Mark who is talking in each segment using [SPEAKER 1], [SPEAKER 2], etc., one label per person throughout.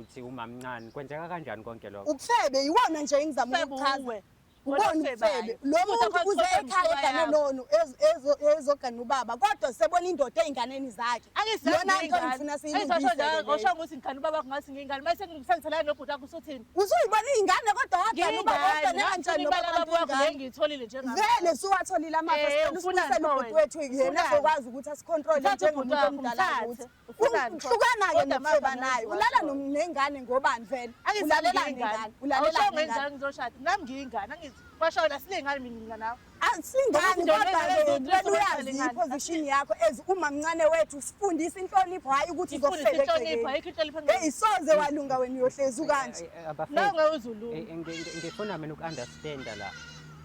[SPEAKER 1] uthi umamncane. Kwenzeka kanjani konke lokho?
[SPEAKER 2] Ubufebe iwona nje engizama
[SPEAKER 3] Ufebe
[SPEAKER 2] ukuchaza.
[SPEAKER 3] uwe.
[SPEAKER 2] Ubona
[SPEAKER 3] Wena
[SPEAKER 2] ubufebe.
[SPEAKER 3] ofebayo.
[SPEAKER 2] Lo
[SPEAKER 3] Futhi
[SPEAKER 2] muntu
[SPEAKER 3] akho
[SPEAKER 2] uze
[SPEAKER 3] kuxoxa
[SPEAKER 2] ekhaya
[SPEAKER 3] imikhuba
[SPEAKER 2] egane
[SPEAKER 3] yakho.
[SPEAKER 2] nono ezogana ubaba kodwa sebona indoda ey'nganeni zakhe. Yona nto engifuna siyilungise leyo.
[SPEAKER 3] Osho ukuthi ngigane ubaba wakho ngathi ngiyingane. Mase ngisangithelana nobhuti wakho usuthini?
[SPEAKER 2] Usuyibona iy'ngane kodwa wagana ubaba
[SPEAKER 3] Ngiyingane.
[SPEAKER 2] wagane kanjani
[SPEAKER 3] Ngifuna
[SPEAKER 2] nobaba
[SPEAKER 3] imali kababa wakho
[SPEAKER 2] ingane?
[SPEAKER 3] le ngiyitholile njengamanje.
[SPEAKER 2] Vele suwatholile amafa,
[SPEAKER 3] Eh,
[SPEAKER 2] sicela
[SPEAKER 3] ufunani
[SPEAKER 2] usibuyisele
[SPEAKER 3] pho
[SPEAKER 2] ubhuti
[SPEAKER 3] wena?
[SPEAKER 2] wethu yena
[SPEAKER 3] Ufunani?
[SPEAKER 2] azokwazi ukuthi asikhontrole
[SPEAKER 3] Thatha ubhuti
[SPEAKER 2] njengomuntu
[SPEAKER 3] wakho,
[SPEAKER 2] omdala
[SPEAKER 3] umthathe.
[SPEAKER 2] ukuthi.
[SPEAKER 3] Ufunani pho?
[SPEAKER 2] Hlukana-ke
[SPEAKER 3] Kodwa
[SPEAKER 2] nokufeba
[SPEAKER 3] amafa
[SPEAKER 2] naye.
[SPEAKER 3] ngeke
[SPEAKER 2] Ulala
[SPEAKER 3] uwathola.
[SPEAKER 2] nengane ngobani vele?
[SPEAKER 3] Angithi
[SPEAKER 2] Ulalelani
[SPEAKER 3] ngiyingane.
[SPEAKER 2] nengane? Ulalelani
[SPEAKER 3] Awusho
[SPEAKER 2] nengane?
[SPEAKER 3] ngenzani ngizoshada. Nami ngiyingane. Angithi kwasho la silingane mina nawe.
[SPEAKER 2] Asingani
[SPEAKER 3] Ngoba
[SPEAKER 2] kodwa
[SPEAKER 3] into
[SPEAKER 2] ke
[SPEAKER 3] lezi
[SPEAKER 2] kumele uyazi
[SPEAKER 3] lingane.
[SPEAKER 2] i-position yakho as umamncane wethu, sifundise inhlonipho, hhayi ukuthi
[SPEAKER 3] Ngifundise
[SPEAKER 2] uzofela
[SPEAKER 3] inhlonipho,
[SPEAKER 2] egcekeni.
[SPEAKER 3] ayikho inhlonipho
[SPEAKER 2] Hey, soze walunga wena, uyohlezi ukanje.
[SPEAKER 1] Abafethu,
[SPEAKER 3] Nawe ngeke uze ulunge.
[SPEAKER 1] Ngifuna mina uku-understanda la.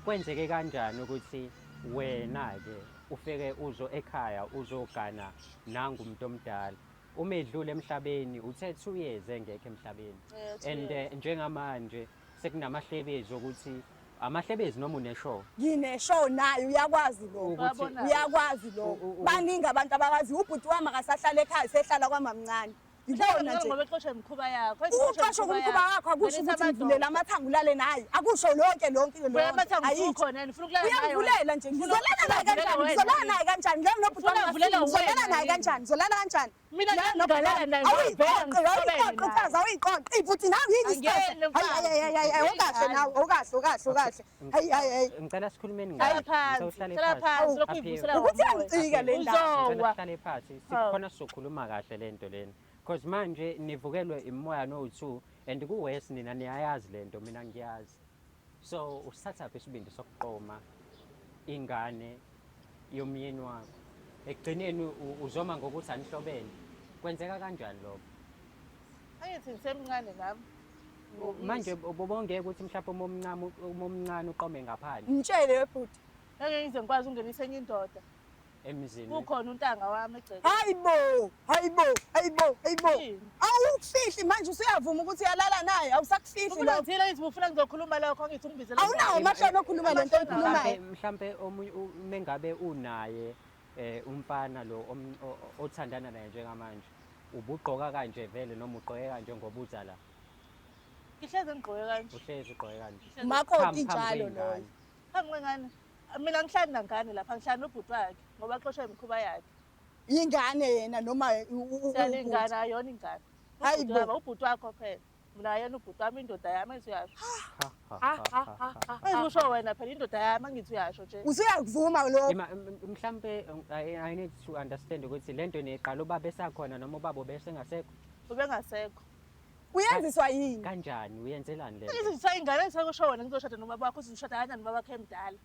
[SPEAKER 1] Kwenzeke kanjani ukuthi wena-ke ufike uzo ekhaya uzogana nangu umuntu omdala? Uma edlula emhlabeni, uthe 2 years engekho emhlabeni.
[SPEAKER 3] 2
[SPEAKER 1] And
[SPEAKER 3] years.
[SPEAKER 1] njengamanje sekunamahlebezi ukuthi amahlebezi noma uneshow
[SPEAKER 2] Ngine-show naye, uyakwazi lokho.
[SPEAKER 1] ukuthi
[SPEAKER 3] Uyabona?
[SPEAKER 2] Uyakwazi lokho. Baningi abantu abakwaziyo. Ubhuti wami akasahlala ekhaya, sehlala kwamamncane. Ibona nje.
[SPEAKER 3] Ngoba exoshwa imikhuba yakho.
[SPEAKER 2] Ukuxoshwa kumkhuba wakho akusho ukuthi ngivulela amathanga ulale naye. Akusho lonke lonke
[SPEAKER 3] Vula
[SPEAKER 2] lonke.
[SPEAKER 3] amathanga
[SPEAKER 2] Ayikho.
[SPEAKER 3] usukhona yena ufuna ukulala naye wena.
[SPEAKER 2] Uyamvulela nje. Ngizolala naye kanjani? Ngizolala naye kanjani? Ngeke nobhuti
[SPEAKER 3] Ufuna
[SPEAKER 2] wami
[SPEAKER 3] uvulela
[SPEAKER 2] ngizolala
[SPEAKER 3] wena
[SPEAKER 2] naye
[SPEAKER 3] yini?
[SPEAKER 2] kanjani? Ngizolala kanjani?
[SPEAKER 3] Mina
[SPEAKER 2] Ngilala nobhuti
[SPEAKER 3] ngingalala
[SPEAKER 2] wami.
[SPEAKER 3] naye ngoba vele
[SPEAKER 2] Awuyiqoqi,
[SPEAKER 3] ngihlobene
[SPEAKER 2] awuyiqoqi
[SPEAKER 3] naye.
[SPEAKER 2] mfazi, awuyiqoqi. Futhi nawe yini
[SPEAKER 3] Angiyeni
[SPEAKER 2] isiqoqi? Hayi
[SPEAKER 3] mfazi.
[SPEAKER 2] hayi hayi hayi, awukahle nawe, awukahle, awukahle, awukahle. Hayi hayi hayi.
[SPEAKER 1] Ngicela sikhulumeni
[SPEAKER 3] Hlala
[SPEAKER 1] ngayo.
[SPEAKER 3] phansi,
[SPEAKER 1] Ngicela uhlale
[SPEAKER 3] hlala
[SPEAKER 1] phansi.
[SPEAKER 3] phansi, lokhu
[SPEAKER 1] Aphiwe.
[SPEAKER 3] uyivusela
[SPEAKER 2] Ukuthi
[SPEAKER 3] ngomoya.
[SPEAKER 2] iyangicika le ndaba.
[SPEAKER 1] Ngicela
[SPEAKER 3] Uzowa.
[SPEAKER 1] sihlale phansi,
[SPEAKER 3] Hawu.
[SPEAKER 1] sikhona sizokhuluma kahle lento lena, cause manje nivukelwe imoya no-two and ku-worse nina niyayazi lento, mina ngiyazi. So usithathaphi isibindi sokuqoma ingane yomyeni wakho? Ekugcineni uzoma ngokuthi anihlobene. Kwenzeka kanjani lokho?
[SPEAKER 3] Angithi ngisemncane nami.
[SPEAKER 1] Manje bobongeke ukuthi mhlawumbe uma omncane uqome ngaphandle.
[SPEAKER 2] Mtshele bhuti.
[SPEAKER 3] Ngeke ngize ngikwazi ukungenisa enye indoda.
[SPEAKER 1] Emzini.
[SPEAKER 3] Kukhona untanga wami egcekeni.
[SPEAKER 2] Hayibo, hayibo, hayibo, hayibo.
[SPEAKER 3] Yini?
[SPEAKER 2] Awukufihli manje, usuyavuma ukuthi uyalala naye, awusakufihli
[SPEAKER 3] Ufuna
[SPEAKER 2] lokho.
[SPEAKER 3] ngithile ngithi ufuna ngizokhuluma lokho, angithi ungibizela.
[SPEAKER 2] Awunawo amahloni okhuluma lento oyikhulumayo.
[SPEAKER 1] Mhlambe omunye mengabe unaye umfana lo othandana naye njengamanje, ubugqoka kanje vele noma ugqoke kanje ngoba uza la?
[SPEAKER 3] Ngihlezi ngigqoke kanje.
[SPEAKER 1] Uhlezi ugqoke kanje.
[SPEAKER 2] Makoti
[SPEAKER 1] Phambi
[SPEAKER 2] njalo
[SPEAKER 1] kwey'ngane.
[SPEAKER 2] loyo.
[SPEAKER 3] Phambi kwengane. Mina ngihlali nangane lapha, ngihlala nobhuti wakhe ngoba axoshwa imikhuba yakhe.
[SPEAKER 2] Ingane yena noma
[SPEAKER 3] Siyalingana, ayona ingane.
[SPEAKER 2] Hayi
[SPEAKER 3] Ubhuti
[SPEAKER 2] bo.
[SPEAKER 3] wami, ubhuti wakho phela. Mina yena ubhuti wami, indoda yami, angithi uyasho.
[SPEAKER 1] Ha, ha, ha, ha, ha.
[SPEAKER 3] Angikusho wena phela, indoda yami, angithi uyasho nje.
[SPEAKER 2] Usuyakuvuma lokho.
[SPEAKER 1] Mhlampe I need to understand ukuthi lento niyiqala ubaba esakhona noma ubaba ubesengasekho?
[SPEAKER 3] Ubengasekho.
[SPEAKER 2] Uyenziswa yini?
[SPEAKER 1] Kanjani? Uyenzelani lento?
[SPEAKER 3] Angithi ngithiwa ingane, engisakusho wena ngizoshada nobaba wakho, uzoshada kanjani ubaba wakhe emdala?